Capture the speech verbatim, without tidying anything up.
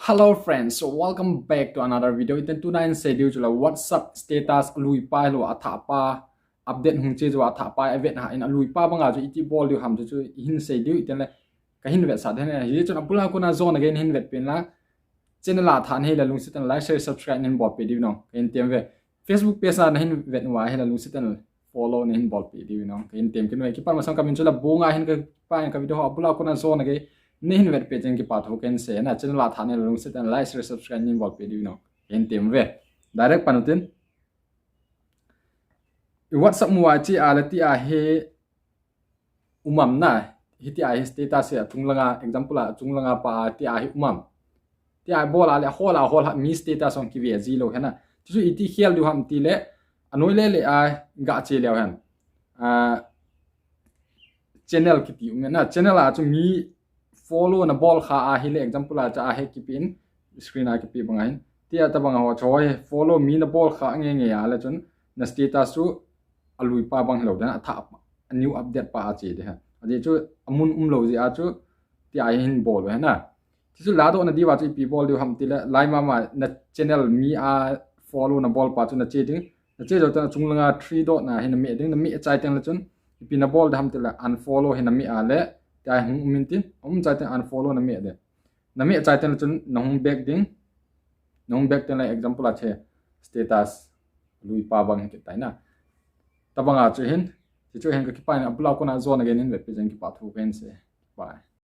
Hello friends, so welcome back to another video. Hiten tuna hin sei diu chu la WhatsApp status alui pa hilou a athah pa, update hung che jou a athah pa, avet ha in alui pa banga chu iti bol diu ham chu chu hin sei diu hiten le kahin vetsah den. Hichun abula kona jona gei nahin vetpeh in la, channel a athah nahi le lungset in like, share, subscribe nahin bolpeh diu nong kahin tem ve. Facebook page a nahin vet uva hile lungset in follow nahin bolpeh diu nong kahin tem kit uve. Kipat masang kamin chu la Bunga hin, kipa in ka video ho abula kona jona gei nahin vetpeh chan kipa thu kahin sei na. Channel a athah nahi le lungset in like, share, subscribe nahin bolpeh diu nong kahin tem ve. Direct pan utin. I WhatsApp mu a che a le tia hi um am na, hitia hi status hi achung langa, example a achung langa pa tia hi um am. Tia bol a le hol a hol ha mi status hung kive ji lou hena. Chuchu iti khel diu ham ti le, anoi le le a ga che leu hen. Channel kiti um na, channel a chu mi follow nabol kha ahile example a cha ahi kipe in, screen a kipe bang ahin. Tia tabang a ho chu hi follow mi nabol kha nge nge a le chun na status chu alui pa bang hilou den, athah pa, a new update pa a che de ha. Ajeh chu amun umlou jeh a chu tia hin bol u hena. Chuchu ladohna diuva chu ipi bol diu ham ti le, lai mama na channel mi a follow nabol pa chu nache ding. Nache jou teng achung langa three dot na hi nameh ding, nameh chai teng le chun ipi nabol ding ham ti le unfollow hi nameh a le, tia hung um in tin, um chai teng unfollow nameh ding. Nameh chai teng le chun nahung back ding. Nahung back teng le example a che status lui pa bang hi kitai na. Tabanga chu hin, chuchu hin kakipa in abula kona jona gei nahin vetpeh chan kipa thu kahin sei. Bye.